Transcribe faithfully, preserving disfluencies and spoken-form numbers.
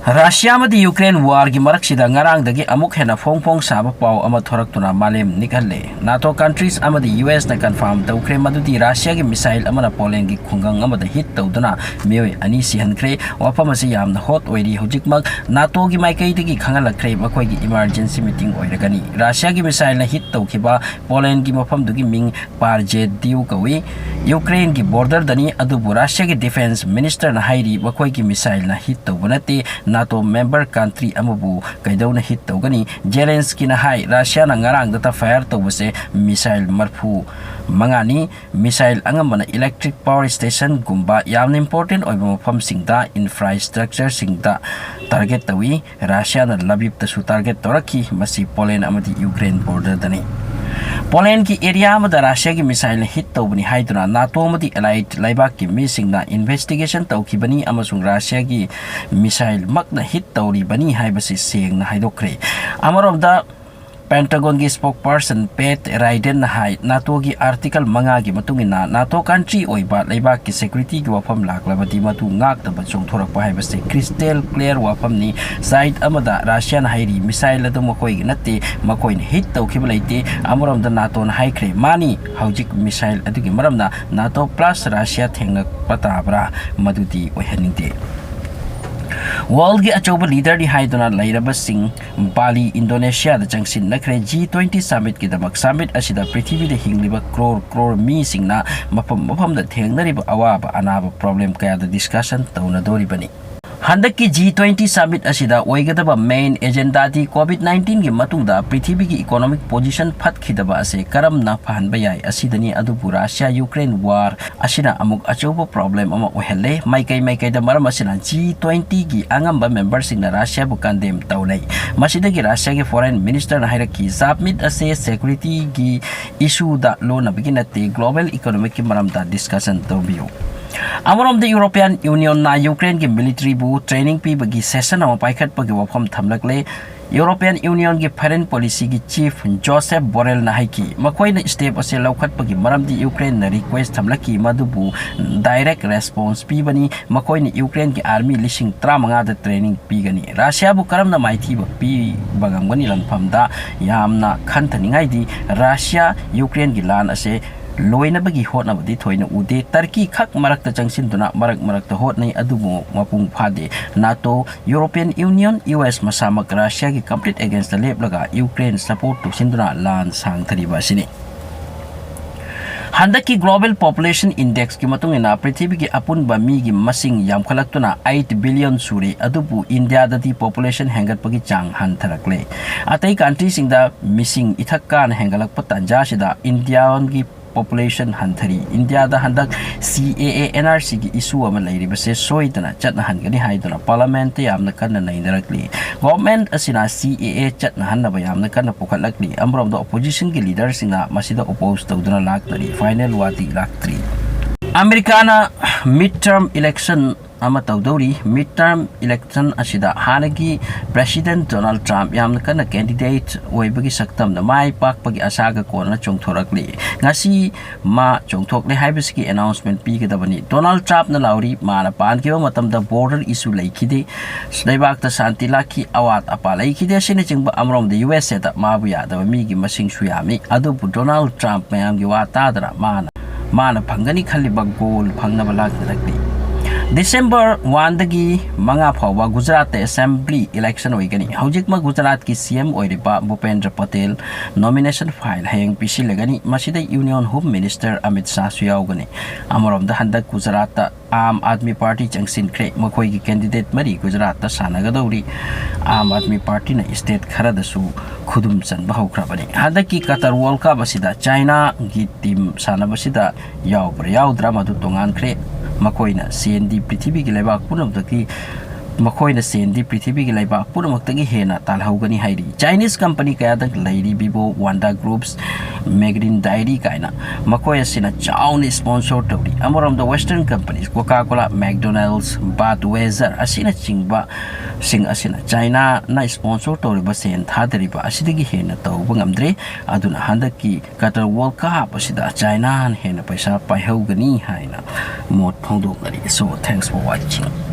Russia ꯑꯃꯗꯤ Ukraine warꯒꯤ ꯃꯔꯛꯁꯤꯗ ꯉꯔꯥꯡꯗꯒꯤ ꯑꯃꯨꯛ ꯍꯦꯟꯅ ꯐꯣꯡ ꯐꯣꯡ ꯁꯥꯕ ꯄꯥꯎ ꯑꯃ ꯊꯣꯔꯛꯇꯨꯅ ꯃꯥꯂꯦꯝ ꯅꯤꯛꯍꯜꯂꯦ꯫ NATO countries ꯑꯃꯗꯤ USꯅ confirm ꯇꯧꯈ꯭ꯔꯦ ꯃꯗꯨꯗꯤ ꯔꯁꯤꯌꯥꯒꯤ missile ꯑꯃꯅ ꯄꯣꯂꯦꯟꯒꯤ ꯈꯨꯡꯒꯪ ꯑꯃꯗ hit ꯇꯧꯗꯨꯅ ꯃꯤꯑꯣꯏ ꯑꯅꯤ ꯁꯤꯍꯟꯈ꯭ꯔꯦ꯫ ꯋꯥꯐꯝ ꯑꯁꯤ ꯌꯥꯝꯅ hot ꯑꯣꯏꯔꯤ꯫ ꯍꯧꯖꯤꯛꯃꯛ NATOꯒꯤ ꯃꯥꯏꯀꯩꯗꯒꯤ ꯈꯪꯍꯜꯂꯛꯈ꯭ꯔꯦ, ꯃꯈꯣꯏꯒꯤ emergency meeting ꯑꯣꯏꯔꯒꯅꯤ꯫ ꯔꯁꯤꯌꯥꯒꯤ missileꯅ hit ꯇꯧꯈꯤꯕ ꯄꯣꯂꯦꯟꯒꯤ ꯃꯐꯝꯗꯨꯒꯤ ꯃꯤꯡ Parjedio ꯀꯧꯏ꯫ ꯌꯨꯀ꯭ꯔꯦꯟꯒꯤ borderꯗꯅꯤ, ꯑꯗꯨꯕꯨ ꯔꯁꯤꯌꯥꯒꯤ defence ministerꯅ ꯍꯥꯏꯔꯤ, ꯃꯈꯣꯏꯒꯤ missileꯅ hit ꯇꯧꯕ ꯅꯠꯇꯦ꯫ NATO member country ꯑꯃꯕꯨ ꯀꯩꯗꯧꯅ hit ꯇꯧꯒꯅꯤ? ꯖꯦꯂꯦꯟꯁꯀꯤꯅ ꯍꯥꯏ, ꯔꯁꯤꯌꯥꯅ ꯉꯔꯥꯡꯗꯇ fire ꯇꯧꯕꯁꯦ missile ꯃꯔꯤꯐꯨ ꯃꯉꯥꯅꯤ꯫ Missile ꯑꯉꯝꯕꯅ electric power stationꯒꯨꯝꯕ ꯌꯥꯝꯅ important ꯑꯣꯏꯕ ꯃꯐꯝꯁꯤꯡꯗ, infrastructureꯁꯤꯡꯗ target ꯇꯧꯏ꯫ ꯔꯁꯤꯌꯥꯅ ꯂꯕꯤꯕꯇꯁꯨ target ꯇꯧꯔꯛꯈꯤ, ꯃꯁꯤ ꯄꯣꯂꯦꯟ ꯑꯃꯗꯤ ꯌꯨꯀ꯭ꯔꯦꯟ borderꯗꯅꯤ꯫ ꯄꯣꯂꯦꯟꯒꯤ area ꯑꯃꯗ ꯔꯁꯤꯌꯥꯒꯤ missileꯅ hit ꯇꯧꯕꯅꯤ ꯍꯥꯏꯗꯨꯅ NATO ꯑꯃꯗꯤ allied ꯂꯩꯕꯥꯛꯀꯤ ꯃꯤꯁꯤꯡꯅ investigation ꯇꯧꯈꯤꯕꯅꯤ ꯑꯃꯁꯨꯡ ꯔꯁꯤꯌꯥꯒꯤ missileꯃꯛꯅ hit ꯇꯧꯔꯤꯕꯅꯤ ꯍꯥꯏꯕꯁꯤ ꯁꯦꯡꯅ ꯍꯥꯏꯗꯣꯛꯈ꯭ꯔꯦ꯫ ꯑꯃꯔꯣꯝꯗ, Pentagonꯒꯤ spokesperson Pat Rydenꯅ ꯍꯥꯏ, NATOꯒꯤ Article ꯃꯉꯥꯒꯤ ꯃꯇꯨꯡ ꯏꯟꯅ NATO country ꯑꯣꯏꯕ ꯂꯩꯕꯥꯛꯀꯤ securityꯒꯤ ꯋꯥꯐꯝ ꯂꯥꯛꯂꯕꯗꯤ ꯃꯗꯨ ꯉꯥꯛꯅꯕ ꯆꯣꯡꯊꯣꯔꯛꯄ ꯍꯥꯏꯕꯁꯤ crystal clear ꯋꯥꯐꯝꯅꯤ꯫ Side ꯑꯃꯗ ꯔꯁꯤꯌꯥꯅ ꯍꯥꯏꯔꯤ, missile ꯑꯗꯨ ꯃꯈꯣꯏꯒꯤ ꯅꯠꯇꯦ, ꯃꯈꯣꯏꯅ hit ꯇꯧꯈꯤꯕ ꯂꯩꯇꯦ꯫ ꯑꯃꯔꯣꯝꯗ NATOꯅ ꯍꯥꯏꯈ꯭ꯔꯦ, ꯃꯥꯅꯤ, ꯍꯧꯖꯤꯛ missile ꯑꯗꯨꯒꯤ ꯃꯔꯝꯅ NATO plus ꯔꯁꯤꯌꯥ ꯊꯦꯡꯅꯛꯄ ꯇꯥꯕ꯭ꯔꯥ? ꯃꯗꯨꯗꯤ ꯑꯣꯏꯍꯟꯅꯤꯡꯗꯦ꯫ Worldꯒꯤ ꯑꯆꯧꯕ leaderꯅꯤ ꯍꯥꯏꯗꯨꯅ ꯂꯩꯔꯕꯁꯤꯡ ꯕꯥꯂꯤ, ꯏꯟꯗꯣꯅꯦꯁꯤꯌꯥꯗ ꯆꯪꯁꯤꯟꯅꯈ꯭ꯔꯦ꯫ G twenty summitꯀꯤꯗꯃꯛ summit ꯑꯁꯤꯗ ꯄ꯭ꯔꯤꯊꯤꯕꯤꯗ ꯍꯤꯡꯂꯤꯕ crore crore ꯃꯤꯁꯤꯡꯅ ꯃꯐꯝ ꯃꯐꯝꯗ ꯊꯦꯡꯅꯔꯤꯕ ꯑꯋꯥꯕ ꯑꯅꯥꯕ problem ꯀꯌꯥꯗ discussion ꯇꯧꯅꯗꯣꯔꯤꯕꯅꯤ꯫ ꯍꯟꯗꯛꯀꯤ G twenty summit ꯑꯁꯤꯗ ꯑꯣꯏꯒꯗꯕ main agendaꯗꯤ COVID nineteenꯒꯤ ꯃꯇꯨꯡꯗ ꯄ꯭ꯔꯤꯊꯤꯕꯤꯒꯤ economic position ꯐꯠꯈꯤꯗꯕ ꯑꯁꯤ ꯀꯔꯝꯅ ꯐꯍꯟꯕ ꯌꯥꯏ ꯑꯁꯤꯗꯅꯤ꯫ ꯑꯗꯨꯕꯨ ꯔꯁꯤꯌꯥ ꯌꯨꯀ꯭ꯔꯦꯟ war ꯑꯁꯤꯅ ꯑꯃꯨꯛ ꯑꯆꯧꯕ problem ꯑꯃ ꯑꯣꯏꯍꯜꯂꯦ꯫ ꯃꯥꯏꯀꯩ ꯃꯥꯏꯀꯩꯗ ꯃꯔꯝ ꯑꯁꯤꯅ G twentyꯒꯤ ꯑꯉꯝꯕ memberꯁꯤꯡꯅ ꯔꯁꯤꯌꯥꯕꯨ condemn ꯇꯧꯅꯩ꯫ ꯃꯁꯤꯗꯒꯤ ꯔꯁꯤꯌꯥꯒꯤ foreign ministerꯅ ꯍꯥꯏꯔꯛꯈꯤ, summit ꯑꯁꯤ securityꯒꯤ issueꯗ ꯂꯣꯟꯅꯕꯒꯤ ꯅꯠꯇꯦ, global economicꯀꯤ ꯃꯔꯝꯗ discussion ꯇꯧꯕꯤꯌꯨ꯫ ꯑꯃꯔꯣꯝꯗ, ꯌꯨꯔꯣꯄꯤꯌꯥꯟ ꯌꯨꯅꯤꯌꯟꯅ ꯌꯨꯀ꯭ꯔꯦꯟꯒꯤ ꯃꯤꯂꯤꯇꯔꯤꯕꯨ ꯇ꯭ꯔꯦꯅꯤꯡ ꯄꯤꯕꯒꯤ ꯁꯦꯁꯟ ꯑꯃ ꯄꯥꯏꯈꯠꯄꯒꯤ ꯋꯥꯐꯝ ꯊꯝꯂꯛꯂꯦ꯫ ꯌꯨꯔꯣꯄꯤꯌꯟ ꯌꯨꯅꯤꯌꯟꯒꯤ ꯐꯣꯔꯦꯟ ꯄꯣꯂꯤꯁꯤꯒꯤ ꯆꯤꯐ ꯖꯣꯁꯦꯞ ꯕꯣꯔꯦꯜꯅ ꯍꯥꯏꯈꯤ, ꯃꯈꯣꯏꯅ ꯁ꯭ꯇꯦꯞ ꯑꯁꯤ ꯂꯧꯈꯠꯄꯒꯤ ꯃꯔꯝꯗꯤ ꯌꯨꯀ꯭ꯔꯦꯟꯅ ꯔꯤꯀ꯭ꯋꯦꯁ ꯊꯝꯂꯛꯈꯤ, ꯃꯗꯨꯕꯨ ꯗꯥꯏꯔꯦꯛ ꯔꯦꯁꯄꯣꯟꯁ ꯄꯤꯕꯅꯤ꯫ ꯃꯈꯣꯏꯅ ꯌꯨꯀ꯭ꯔꯦꯟꯒꯤ ꯑꯥꯔꯃꯤ ꯂꯤꯁꯤꯡ ꯇꯔꯥꯃꯉꯥꯗ ꯇ꯭ꯔꯦꯅꯤꯡ ꯄꯤꯒꯅꯤ꯫ ꯔꯁꯤꯌꯥꯕꯨ ꯀꯔꯝꯅ ꯃꯥꯏꯊꯤꯕ ꯄꯤꯕ ꯉꯝꯒꯅꯤ? ꯂꯥꯟꯐꯝꯗ ꯌꯥꯝꯅ ꯈꯟꯊꯅꯤꯡꯉꯥꯏꯗꯤ ꯔꯁꯤꯌꯥ ꯌꯨꯀ꯭ꯔꯦꯟꯒꯤ ꯂꯥꯟ ꯑꯁꯦ ꯂꯣꯏꯅꯕꯒꯤ ꯍꯣꯠꯅꯕꯗꯤ ꯊꯣꯏꯅ ꯎꯗꯦ꯫ ꯇꯔꯀꯤ ꯈꯛ ꯃꯔꯛꯇ ꯆꯪꯁꯤꯟꯗꯨꯅ ꯃꯔꯛ ꯃꯔꯛꯇ ꯍꯣꯠꯅꯩ, ꯑꯗꯨꯕꯨ ꯃꯄꯨꯡ ꯐꯥꯗꯦ꯫ NATO, European Union, U S ꯃꯁꯥꯃꯛ ꯔꯁꯤꯌꯥꯒꯤ ꯀꯝꯄ꯭ꯂꯤꯠ ꯑꯦꯒꯦꯟꯁꯇ ꯂꯦꯞꯂꯒ ꯌꯨꯀ꯭ꯔꯦꯟ ꯁꯄꯣꯔꯠ ꯇꯧꯁꯤꯟꯗꯨꯅ ꯂꯥꯟ ꯁꯥꯡꯊꯔꯤꯕ ꯑꯁꯤꯅꯤ꯫ ꯍꯟꯗꯛꯀꯤ ꯒ꯭ꯂꯣꯕꯦꯜ ꯄꯣꯄꯨꯂꯦꯁꯟ ꯏꯟꯗꯦꯛꯁꯀꯤ ꯃꯇꯨꯡ ꯏꯟꯅ ꯄ꯭ꯔꯤꯊꯤꯕꯤꯒꯤ ꯑꯄꯨꯟꯕ ꯃꯤꯒꯤ ꯃꯁꯤꯡ ꯌꯥꯝꯈꯠꯂꯛꯇꯨꯅ ꯑꯩꯠ ꯕꯤꯂꯤꯌꯟ ꯁꯨꯔꯦ, ꯑꯗꯨꯕꯨ ꯏꯟꯗꯤꯌꯥꯗꯗꯤ ꯄꯣꯄꯨꯂꯦꯁꯟ ꯍꯦꯟꯒꯠꯄꯒꯤ ꯆꯥꯡ ꯍꯟꯊꯔꯛꯂꯦ꯫ ꯑꯇꯩ ꯀꯟꯇ꯭ꯔꯤꯁꯤꯡꯗ ꯃꯤꯁꯤꯡ ꯏꯊꯛ ꯀꯥꯅ ꯍꯦꯟꯒꯠꯂꯛꯄ ꯇꯥꯟꯖꯥꯁꯤꯗ ꯏꯟꯗꯤꯌꯥꯒꯤ ꯄꯣꯄꯨꯂꯦꯁꯟ ꯍꯟꯊꯔꯤ꯫ ꯏꯟꯗꯤꯌꯥꯗ ꯍꯟꯗꯛ ꯁꯤ ꯑꯦ ꯑꯦ ꯑꯦꯟ ꯑꯥꯔ ꯁꯤꯒꯤ ꯏꯁꯨ ꯑꯃ ꯂꯩꯔꯤꯕꯁꯦ ꯁꯣꯏꯗꯅ ꯆꯠꯅꯍꯟꯒꯅꯤ ꯍꯥꯏꯗꯨꯅ ꯄꯥꯔꯂꯥꯃꯦꯟꯠꯇ ꯌꯥꯝꯅ ꯀꯟꯅ ꯅꯩꯅꯔꯛꯂꯤ꯫ ꯒꯣꯚꯔꯟꯃꯦꯟꯠ ꯑꯁꯤꯅ ꯁꯤ ꯑꯦ ꯑꯦ ꯆꯠꯅꯍꯟꯅꯕ ꯌꯥꯝꯅ ꯀꯟꯅ ꯄꯨꯈꯠꯂꯛꯂꯤ꯫ ꯑꯃꯔꯣꯝꯗ, ꯑꯣꯄꯣꯖꯤꯁꯟꯒꯤ ꯂꯤꯗꯔꯁꯤꯡꯅ ꯃꯁꯤꯗ ꯑꯣꯄꯣꯖ ꯇꯧꯗꯨꯅ ꯂꯥꯛꯇꯔꯤ꯫ ꯐꯥꯏꯅꯦꯜ ꯋꯥꯗꯤ ꯂꯥꯛꯇ꯭ꯔꯤ꯫ ꯑꯃꯦꯔꯤꯀꯥꯅ ꯃꯤꯗ ꯇꯔꯝ ꯏꯂꯦꯛꯁꯟ ꯑꯃ ꯇꯧꯗꯧꯔꯤ꯫ ꯃꯤꯗ ꯇꯔꯝ ꯏꯂꯦꯛꯁꯟ ꯑꯁꯤꯗ ꯍꯥꯟꯅꯒꯤ ꯄ꯭ꯔꯦꯁꯤꯗꯦꯟꯠ ꯗꯣꯅꯥꯜꯗ ꯇ꯭ꯔꯝꯞ ꯌꯥꯝꯅ ꯀꯟꯅ ꯀꯦꯟꯗꯤꯗꯦꯠ ꯑꯣꯏꯕꯒꯤ ꯁꯛꯇꯝꯗ ꯃꯥꯏ ꯄꯥꯛꯄꯒꯤ ꯑꯁꯥꯒ ꯀꯣꯟꯅ ꯆꯣꯡꯊꯣꯔꯛꯂꯤ꯫ ꯉꯁꯤ ꯃꯥ ꯆꯣꯡꯊꯣꯛꯂꯦ ꯍꯥꯏꯕꯁꯤꯒꯤ ꯑꯦꯅꯥꯎꯟꯁꯃꯦꯟꯠ ꯄꯤꯒꯗꯕꯅꯤ꯫ ꯗꯣꯅꯥꯜꯗ ꯇ꯭ꯔꯝꯞꯅ ꯂꯥꯎꯔꯤ, ꯃꯥꯅ ꯄꯥꯟꯈꯤꯕ ꯃꯇꯝꯗ ꯕꯣꯔꯗꯔ ꯏꯁꯨ ꯂꯩꯈꯤꯗꯦ, ꯂꯩꯕꯥꯛꯇ ꯁꯥꯟꯇꯤ ꯂꯥꯛꯈꯤ, ꯑꯋꯥꯠ ꯑꯄꯥ ꯂꯩꯈꯤꯗꯦ ꯑꯁꯤꯅꯆꯤꯡꯕ꯫ ꯑꯃꯔꯣꯝꯗ, ꯌꯨ ꯑꯦꯁ ꯑꯦꯗ ꯃꯥꯕꯨ ꯌꯥꯗꯕ ꯃꯤꯒꯤ ꯃꯁꯤꯡꯁꯨ ꯌꯥꯝꯃꯤ꯫ ꯑꯗꯨꯕꯨ ꯗꯣꯅꯥꯜꯗ ꯇ꯭ꯔꯝꯞ ꯃꯌꯥꯝꯒꯤ ꯋꯥ ꯇꯥꯗꯅ ꯃꯥꯅ ꯃꯥꯅ ꯐꯪꯒꯅꯤ ꯈꯜꯂꯤꯕ ꯒꯣꯜ ꯐꯪꯅꯕ ꯂꯥꯛꯅꯔꯛꯂꯤ꯫ ꯗꯤꯁꯦꯝꯕꯔ ꯋꯥꯟꯗꯒꯤ ꯃꯉꯥ ꯐꯥꯎꯕ ꯒꯨꯖꯔꯥꯠꯇ ꯑꯦꯁꯦꯝꯕ꯭ꯂꯤ ꯏꯂꯦꯛꯁꯟ ꯑꯣꯏꯒꯅꯤ꯫ ꯍꯧꯖꯤꯛꯃꯛ ꯒꯨꯖꯔꯥꯠꯀꯤ ꯁꯤ ꯑꯦꯝ ꯑꯣꯏꯔꯤꯕ ꯚꯨꯄꯦꯟꯗ꯭ꯔ ꯄꯇꯦꯜ ꯅꯣꯃꯤꯅꯦꯁꯟ ꯐꯥꯏꯜ ꯍꯌꯦꯡ ꯄꯤꯁꯤꯜꯂꯒꯅꯤ꯫ ꯃꯁꯤꯗ ꯌꯨꯅꯤꯌꯟ ꯍꯣꯝ ꯃꯤꯅꯤꯁꯇꯔ ꯑꯃꯤꯠ ꯁꯥꯍꯁꯨ ꯌꯥꯎꯒꯅꯤ꯫ ꯑꯃꯔꯣꯝꯗ, ꯍꯟꯗꯛ ꯒꯨꯖꯔꯥꯠꯇ ꯑꯥꯝ ꯑꯥꯗꯃꯤ ꯄꯥꯔꯇꯤ ꯆꯪꯁꯤꯟꯈ꯭ꯔꯦ꯫ ꯃꯈꯣꯏꯒꯤ ꯀꯦꯟꯗꯤꯗꯦꯠ ꯃꯔꯤ ꯒꯨꯖꯔꯥꯠꯇ ꯁꯥꯟꯅꯒꯗꯧꯔꯤ꯫ ꯑꯥꯝ ꯑꯥꯗꯃꯤ ꯄꯥꯔꯇꯤꯅ ꯁ꯭ꯇꯦꯠ ꯈꯔꯗꯁꯨ ꯈꯨꯗꯨꯝ ꯆꯟꯕ ꯍꯧꯈ꯭ꯔꯕꯅꯤ꯫ ꯍꯟꯗꯛꯀꯤ ꯀꯇꯔ ꯋꯥꯔꯜ ꯀꯞ ꯑꯁꯤꯗ ꯆꯥꯏꯅꯥꯒꯤ ꯇꯤꯝ ꯁꯥꯟꯅꯕꯁꯤꯗ ꯌꯥꯎꯕ꯭ꯔꯥ ꯌꯥꯎꯗ꯭ꯔꯥ ꯃꯗꯨ ꯇꯣꯉꯥꯟꯈ꯭ꯔꯦ꯫ ꯃꯈꯣꯏꯅ ꯁꯦꯟꯗꯤ ꯄ꯭ꯔꯤꯊꯤꯕꯤꯒꯤ ꯂꯩꯕꯥꯛ ꯄꯨꯝꯅꯃꯛꯇꯒꯤ ꯃꯈꯣꯏꯅ ꯁꯦꯟꯗꯤ ꯄ꯭ꯔꯤꯊꯤꯕꯤꯒꯤ ꯂꯩꯕꯥꯛ ꯄꯨꯝꯅꯃꯛꯇꯒꯤ ꯍꯦꯟꯅ ꯇꯥꯜꯍꯧꯒꯅꯤ ꯍꯥꯏꯔꯤ꯫ Chinese company ꯀꯌꯥꯗ ꯂꯩꯔꯤ Vivo, Wanda Groups, Magnin Dairy ꯀꯥꯏꯅ, ꯃꯈꯣꯏ ꯑꯁꯤꯅ ꯆꯥꯎꯅ sponsor ꯇꯧꯔꯤ꯫ ꯑꯃꯔꯣꯝꯗ Western companies Coca-Cola, McDonald's, Budweiser ꯑꯁꯤꯅꯆꯤꯡꯕꯁꯤꯡ ꯑꯁꯤꯅ Chinaꯅ sponsor ꯇꯧꯔꯤꯕ ꯁꯦꯟ ꯊꯥꯗꯔꯤꯕ ꯑꯁꯤꯗꯒꯤ ꯍꯦꯟꯅ ꯇꯧꯕ ꯉꯝꯗ꯭ꯔꯦ꯫ ꯑꯗꯨꯅ ꯍꯟꯗꯛꯀꯤ Qatar World Cup ꯑꯁꯤꯗ Chinaꯅ ꯍꯦꯟꯅ ꯄꯩꯁꯥ ꯄꯥꯏꯍꯧꯒꯅꯤ ꯍꯥꯏꯅ ꯃꯣꯠ ꯐꯣꯡꯗꯣꯛꯅꯔꯤ꯫ So, thanks for watching.